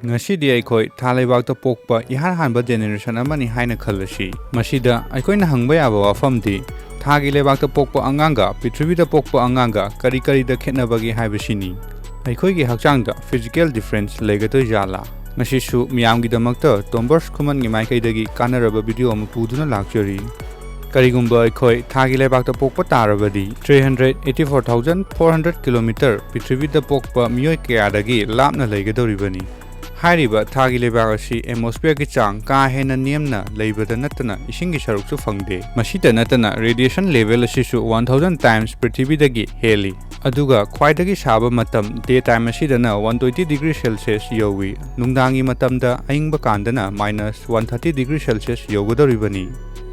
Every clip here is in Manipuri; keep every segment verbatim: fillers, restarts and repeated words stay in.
ꯉꯁꯤꯗꯤ ꯑꯩꯈꯣꯏ ꯊꯥ ꯂꯩꯕꯥꯛꯇ ꯄꯣꯛꯄ ꯏꯍꯥꯟ ꯍꯥꯟꯕ ꯖꯦꯅꯦꯔꯦꯁꯟ ꯑꯃꯅꯤ ꯍꯥꯏꯅ ꯈꯜꯂꯁꯤ꯫ ꯃꯁꯤꯗ ꯑꯩꯈꯣꯏꯅ ꯍꯪꯕ ꯌꯥꯕ ꯋꯥꯐꯝꯗꯤ, ꯊꯥꯒꯤ ꯂꯩꯕꯥꯛꯇ ꯄꯣꯛꯄ ꯑꯉꯥꯡꯒ ꯄ꯭ꯔꯤꯊꯤꯕꯤꯗ ꯄꯣꯛꯄ ꯑꯉꯥꯡꯒ ꯀꯔꯤ ꯀꯔꯤꯗ ꯈꯦꯠꯅꯕꯒꯦ ꯍꯥꯏꯕꯁꯤꯅꯤ꯫ ꯑꯩꯈꯣꯏꯒꯤ ꯍꯛꯆꯥꯡꯗ ꯐꯤꯖꯤꯀꯦꯜ ꯗꯤꯐꯔꯦꯟꯁ ꯂꯩꯒꯗꯣꯏꯖꯥꯠꯂꯥ? ꯉꯁꯤꯁꯨ ꯃꯤꯌꯥꯝꯒꯤꯗꯃꯛꯇ ꯇꯣꯝꯕꯔꯁ ꯈꯨꯃꯟꯒꯤ ꯃꯥꯏꯀꯩꯗꯒꯤ ꯀꯥꯟꯅꯔꯕ ꯚꯤꯗꯤꯑꯣ ꯑꯃ ꯄꯨꯗꯨꯅ ꯂꯥꯛꯆꯔꯤ꯫ ꯀꯔꯤꯒꯨꯝꯕ ꯑꯩꯈꯣꯏ ꯊꯥꯒꯤ ꯂꯩꯕꯥꯛꯇ ꯄꯣꯛꯄ ꯇꯥꯔꯕꯗꯤ, three hundred eighty four thousand four hundred kilometer ꯄ꯭ꯔꯤꯊꯤꯕꯤꯗ ꯄꯣꯛꯄ ꯃꯤꯑꯣꯏ ꯀꯌꯥꯗꯒꯤ ꯂꯥꯞꯅ ꯂꯩꯒꯗꯧꯔꯤꯕꯅꯤ꯫ ꯍꯥꯏꯔꯤꯕ ꯊꯥꯒꯤ ꯂꯩꯕꯥꯛ ꯑꯁꯤ ꯑꯦꯠꯃꯣꯁꯐꯤꯌꯔꯒꯤ ꯆꯥꯡ ꯀꯥ ꯍꯦꯟꯅ ꯅꯦꯝꯅ ꯂꯩꯕꯗ ꯅꯠꯇꯅ ꯏꯁꯤꯡꯒꯤ ꯁꯔꯨꯛꯁꯨ ꯐꯪꯗꯦ꯫ ꯃꯁꯤꯇ ꯅꯠꯇꯅ radiation level ꯑꯁꯤꯁꯨ one thousand times ꯄ꯭ꯔꯤꯊꯤꯕꯤꯗꯒꯤ ꯍꯦꯜꯂꯤ꯫ ꯑꯗꯨꯒ ꯈ꯭ꯋꯥꯏꯗꯒꯤ ꯁꯥꯕ ꯃꯇꯝ ꯗꯦ ꯇꯥꯏꯝ ꯑꯁꯤꯗꯅ one twenty degree Celsius ꯌꯧꯏ꯫ ꯅꯨꯡꯗꯥꯡꯒꯤ ꯃꯇꯝꯗ ꯑꯏꯪꯕ ꯀꯥꯟꯗꯅ minus one thirty degree Celsius ꯌꯧꯒꯗꯧꯔꯤꯕꯅꯤ꯫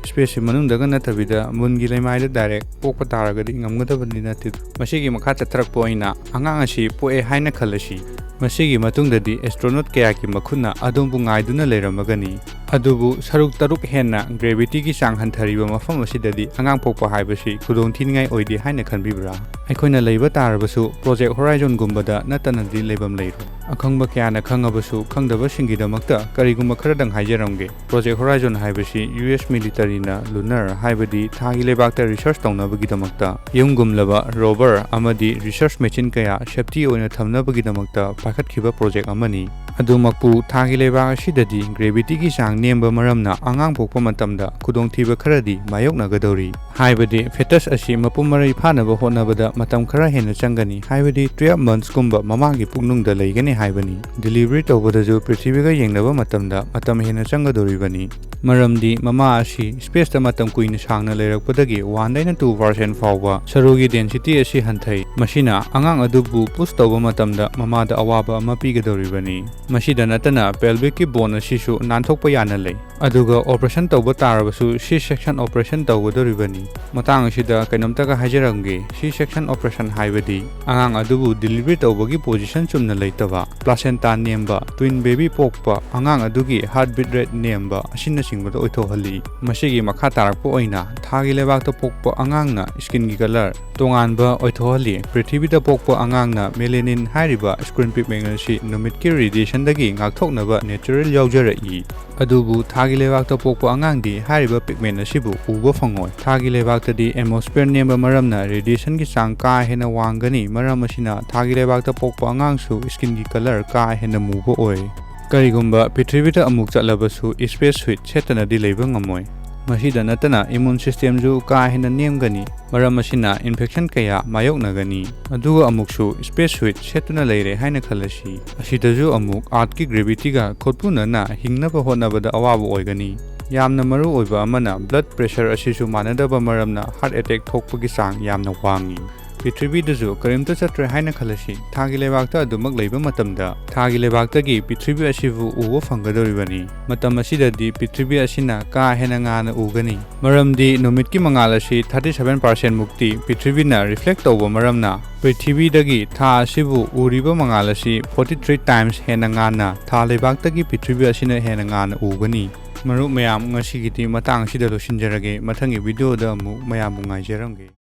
ꯁ꯭ꯄꯦꯁꯁꯤ ꯃꯅꯨꯡꯗꯒ ꯅꯠꯇꯕꯤꯗ ꯃꯨꯟꯒꯤ ꯂꯩꯃꯥꯏꯗ ꯗꯥꯏꯔꯦꯛ ꯄꯣꯛꯄ ꯇꯥꯔꯒꯗꯤ ꯉꯝꯒꯗꯕꯗꯤ ꯅꯠꯇꯦ꯫ ꯃꯁꯤꯒꯤ ꯃꯈꯥ ꯆꯠꯊꯔꯛꯄ ꯑꯣꯏꯅ ꯑꯉꯥꯡ ꯑꯁꯤ ꯄꯣꯛꯑꯦ ꯍꯥꯏꯅ ꯈꯜꯂꯁꯤ꯫ ꯃꯁꯤꯒꯤ ꯃꯇꯨꯡꯗꯗꯤ ꯑꯦꯁꯇ꯭ꯔꯣꯅꯣꯠ ꯀꯌꯥꯒꯤ ꯃꯈꯨꯠꯅ ꯑꯗꯣꯝꯕꯨ ꯉꯥꯏꯗꯨꯅ ꯂꯩꯔꯝꯃꯒꯅꯤ꯫ ꯑꯗꯨꯕꯨ ꯁꯔꯨꯛ ꯇꯔꯨꯛ ꯍꯦꯟꯅ ꯒ꯭ꯔꯦꯚꯤꯇꯤꯒꯤ ꯆꯥꯡ ꯍꯟꯊꯔꯤꯕ ꯃꯐꯝ ꯑꯁꯤꯗꯗꯤ ꯑꯉꯥꯡ ꯄꯣꯛꯄ ꯍꯥꯏꯕꯁꯤ ꯈꯨꯗꯣꯡꯊꯤꯅꯤꯡꯉꯥꯏ ꯑꯣꯏꯗꯦ ꯍꯥꯏꯅ ꯈꯟꯕꯤꯕ꯭ꯔꯥ? ꯑꯩꯈꯣꯏꯅ ꯂꯩꯕ ꯇꯥꯔꯕꯁꯨ ꯄ꯭ꯔꯣꯖꯦꯛ ꯍꯣꯔꯥꯏꯖꯣꯟꯒꯨꯝꯕꯗ ꯅꯠꯇꯅꯗꯤ ꯂꯩꯐꯝ ꯂꯩꯔꯣꯏ꯫ ꯑꯈꯪꯕ ꯀꯌꯥꯅ ꯈꯪꯉꯕꯁꯨ ꯈꯪꯗꯕꯁꯤꯡꯒꯤꯗꯃꯛꯇ ꯀꯔꯤꯒꯨꯝꯕ ꯈꯔꯗꯪ ꯍꯥꯏꯖꯔꯝꯒꯦ꯫ ꯄ꯭ꯔꯣꯖꯦꯛ ꯍꯣꯔꯥꯏꯖꯣꯟ ꯍꯥꯏꯕꯁꯤ ꯌꯨ ꯑꯦꯁ ꯃꯤꯂꯤꯇꯔꯤꯅ ꯂꯨꯅꯔ ꯍꯥꯏꯕꯗꯤ ꯊꯥꯒꯤ ꯂꯩꯕꯥꯛꯇ ꯔꯤꯁꯔꯆ ꯇꯧꯅꯕꯒꯤꯗꯃꯛꯇ ꯌꯨꯝꯒꯨꯝꯂꯕ ꯔꯣꯚꯔ ꯑꯃꯗꯤ ꯔꯤꯁꯔꯆ ꯃꯦꯆꯤꯟ ꯀꯌꯥ ꯁꯦꯐꯇꯤ ꯑꯣꯏꯅ ꯊꯝꯅꯕꯒꯤꯗꯃꯛꯇ ꯄꯥꯏꯈꯠꯈꯤꯕ ꯄ꯭ꯔꯣꯖꯦꯛ ꯑꯃꯅꯤ꯫ ꯑꯗꯨꯃꯛꯄꯨ ꯊꯥꯒꯤ ꯂꯩꯕꯥꯛ ꯑꯁꯤꯗꯗꯤ ꯒ꯭ꯔꯦꯚꯤꯇꯤꯒꯤ ꯆꯥꯡ ꯅꯦꯝꯕ ꯃꯔꯝꯅ ꯑꯉꯥꯡ ꯄꯣꯛꯄ ꯃꯇꯝꯗ ꯈꯨꯗꯣꯡꯊꯤꯕ ꯈꯔꯗꯤ ꯃꯥꯌꯣꯛꯅꯒꯗꯧꯔꯤ꯫ ꯍꯥꯏꯕꯗꯤ ꯐꯦꯇꯁ ꯑꯁꯤ ꯃꯄꯨꯡ ꯃꯔꯩ ꯐꯥꯅꯕ ꯍꯣꯠꯅꯕꯗ ꯃꯇꯝ ꯈꯔ ꯍꯦꯟꯅ ꯆꯪꯒꯅꯤ, ꯍꯥꯏꯕꯗꯤ twelve monthsꯀꯨꯝꯕ ꯃꯃꯥꯒꯤ ꯄꯨꯛꯅꯨꯡꯗ ꯂꯩꯒꯅꯤ ꯍꯥꯏꯕꯅꯤ꯫ ꯗꯤꯂꯤꯚꯔꯤ ꯇꯧꯕꯗꯁꯨ ꯄ꯭ꯔꯤꯊꯤꯕꯤꯒ ꯌꯦꯡꯅꯕ ꯃꯇꯝꯗ ꯃꯇꯝ ꯍꯦꯟꯅ ꯆꯪꯒꯗꯧꯔꯤꯕꯅꯤ꯫ ꯃꯔꯝꯗꯤ ꯃꯃꯥ ꯑꯁꯤ ꯁ꯭ꯄꯦꯁꯇ ꯃꯇꯝ ꯀꯨꯏꯅ ꯁꯥꯡꯅ ꯂꯩꯔꯛꯄꯗꯒꯤ one ꯗꯩꯅ two percent ꯐꯥꯎꯕ ꯁꯔꯨꯒꯤ ꯗꯦꯟꯁꯤꯇꯤ ꯑꯁꯤ ꯍꯟꯊꯩ꯫ ꯃꯁꯤꯅ ꯑꯉꯥꯡ ꯑꯗꯨꯕꯨ ꯄꯨꯁ ꯇꯧꯕ ꯃꯇꯝꯗ ꯃꯃꯥꯗ ꯑꯋꯥꯕ ꯑꯃ ꯄꯤꯒꯗꯧꯔꯤꯕꯅꯤ꯫ ꯃꯁꯤꯗ ꯅꯠꯇꯅ ꯄꯦꯜꯚꯤꯛꯀꯤ ꯕꯣꯟ ꯑꯁꯤꯁꯨ ꯅꯥꯟꯊꯣꯛꯄ ꯌꯥꯅ ꯂꯩ꯫ ꯑꯗꯨꯒ operation ꯇꯧꯕ ꯇꯥꯔꯕꯁꯨ C section operation ꯇꯧꯒꯗꯧꯔꯤꯕꯅꯤ꯫ ꯃꯇꯥꯡ ꯑꯁꯤꯗ ꯀꯩꯅꯣꯝꯇꯒ ꯍꯥꯏꯖꯔꯝꯒꯦ꯫ C section operation ꯍꯥꯏꯕꯗꯤ ꯑꯉꯥꯡ ꯑꯗꯨꯕꯨ delivery ꯇꯧꯕꯒꯤ position ꯆꯨꯝꯅ ꯂꯩꯇꯕ, placenta ꯅꯦꯝꯕ, twin baby ꯄꯣꯛꯄ, ꯑꯉꯥꯡ ꯑꯗꯨꯒꯤ heartbeat rate ꯅꯦꯝꯕ ꯑꯁꯤꯅꯆꯤꯡꯕꯗ ꯑꯣꯏꯊꯣꯛꯍꯜꯂꯤ꯫ ꯃꯁꯤꯒꯤ ꯃꯈꯥ ꯇꯥꯔꯛꯄ ꯑꯣꯏꯅ ꯊꯥꯒꯤ ꯂꯩꯕꯥꯛꯇ ꯄꯣꯛꯄ ꯑꯉꯥꯡꯅ skinꯒꯤ colour ꯇꯣꯉꯥꯟꯕ ꯑꯣꯏꯊꯣꯛꯍꯜꯂꯤ꯫ ꯄ꯭ꯔꯤꯊꯤꯕꯤꯗ ꯄꯣꯛꯄ ꯑꯉꯥꯡꯅ melanin ꯍꯥꯏꯔꯤꯕ screen pigment ꯑꯁꯤ ꯅꯨꯃꯤꯠꯀꯤ radiationꯗꯒꯤ ꯉꯥꯛꯊꯣꯛꯅꯕ natural ꯌꯥꯎꯖꯔꯛꯏ꯫ ꯑꯗꯨꯕꯨ ꯊꯥꯒꯤ ꯂꯩꯕꯥꯛꯇ ꯄꯣꯛꯄ ꯑꯉꯥꯡꯗꯤ ꯍꯥꯏꯔꯤꯕ pigment ꯑꯁꯤꯕꯨ ꯎꯕ ꯐꯪꯉꯣꯏ꯫ ꯊꯥꯒꯤ ꯂꯩꯕꯥꯛꯇꯗꯤ atmosphere ꯅꯦꯝꯕ ꯃꯔꯝꯅ radiationꯒꯤ ꯆꯥꯡ ꯀꯥ ꯍꯦꯟꯅ ꯋꯥꯡꯒꯅꯤ꯫ ꯃꯔꯝ ꯑꯁꯤꯅ ꯊꯥꯒꯤ ꯂꯩꯕꯥꯛꯇ ꯄꯣꯛꯄ ꯑꯉꯥꯡꯁꯨ skinꯒꯤ colour ꯀꯥ ꯍꯦꯟꯅ ꯃꯨꯕ ꯑꯣꯏ꯫ ꯀꯔꯤꯒꯨꯝꯕ ꯄ꯭ꯔꯤꯊꯤꯕꯤꯗ ꯑꯃꯨꯛ ꯆꯠꯂꯕꯁꯨ space suit ꯁꯦꯠꯇꯅꯗꯤ ꯂꯩꯕ ꯉꯝꯃꯣꯏ꯫ ꯃꯁꯤꯗ ꯅꯠꯇꯅ immune systemꯁꯨ ꯀꯥ ꯍꯦꯟꯅ ꯅꯦꯝꯒꯅꯤ꯫ ꯃꯔꯝ ꯑꯁꯤꯅ infection ꯀꯌꯥ ꯃꯥꯌꯣꯛꯅꯒꯅꯤ꯫ ꯑꯗꯨꯒ ꯑꯃꯨꯛꯁꯨ space suit ꯁꯦꯠꯇꯨꯅ ꯂꯩꯔꯦ ꯍꯥꯏꯅ ꯈꯜꯂꯁꯤ꯫ ꯑꯁꯤꯗꯁꯨ ꯑꯃꯨꯛ Earthꯀꯤ gravityꯒ ꯈꯣꯠꯄꯨꯅꯅ ꯍꯤꯡꯅꯕ ꯍꯣꯠꯅꯕꯗ ꯑꯋꯥꯕ ꯑꯣꯏꯒꯅꯤ꯫ ꯌꯥꯝꯅ ꯃꯔꯨ ꯑꯣꯏꯕ ꯑꯃꯅ blood pressure ꯑꯁꯤꯁꯨ ꯃꯥꯟꯅꯗꯕ ꯃꯔꯝꯅ heart attack ꯊꯣꯛꯄꯒꯤ ꯆꯥꯡ ꯌꯥꯝꯅ ꯋꯥꯡꯏ꯫ ꯄ꯭ꯔꯤꯊꯤꯕꯤꯗꯁꯨ ꯀꯔꯤꯝꯇ ꯆꯠꯇ꯭ꯔꯦ ꯍꯥꯏꯅ ꯈꯜꯂꯁꯤ꯫ ꯊꯥꯒꯤ ꯂꯩꯕꯥꯛꯇ ꯑꯗꯨꯃꯛ ꯂꯩꯕ ꯃꯇꯝꯗ ꯊꯥꯒꯤ ꯂꯩꯕꯥꯛꯇꯒꯤ ꯄ꯭ꯔꯤꯊꯤꯕꯤ ꯑꯁꯤꯕꯨ ꯎꯕ ꯐꯪꯒꯗꯧꯔꯤꯕꯅꯤ꯫ ꯃꯇꯝ ꯑꯁꯤꯗꯗꯤ ꯄ꯭ꯔꯤꯊꯤꯕꯤ ꯑꯁꯤꯅ ꯀꯥ ꯍꯦꯟꯅ ꯉꯥꯅ ꯎꯒꯅꯤ꯫ ꯃꯔꯝꯗꯤ ꯅꯨꯃꯤꯠꯀꯤ ꯃꯉꯥꯜ ꯑꯁꯤ thirty seven percent ꯃꯨꯛꯇꯤ ꯄ꯭ꯔꯤꯊꯤꯕꯤꯅ reflect ꯇꯧꯕ ꯃꯔꯝꯅ ꯄ꯭ꯔꯤꯊꯤꯕꯤꯗꯒꯤ ꯊꯥ ꯑꯁꯤꯕꯨ ꯎꯔꯤꯕ ꯃꯉꯥꯜ ꯑꯁꯤ forty three times ꯍꯦꯟꯅ ꯉꯥꯟꯅ ꯊꯥ ꯂꯩꯕꯥꯛꯇꯒꯤ ꯄ꯭ꯔꯤꯊꯤꯕꯤ ꯑꯁꯤꯅ ꯍꯦꯟꯅ ꯉꯥꯟꯅ ꯎꯒꯅꯤ꯫ ꯃꯔꯨꯞ ꯃꯌꯥꯝ, ꯉꯁꯤꯒꯤꯗꯤ ꯃꯇꯥꯡ ꯑꯁꯤꯗ ꯂꯣꯏꯁꯤꯟꯖꯔꯒꯦ꯫ ꯃꯊꯪꯒꯤ videoꯗ ꯑꯃꯨꯛ ꯃꯌꯥꯝꯕꯨ ꯉꯥꯏꯖꯔꯝꯒꯦ꯫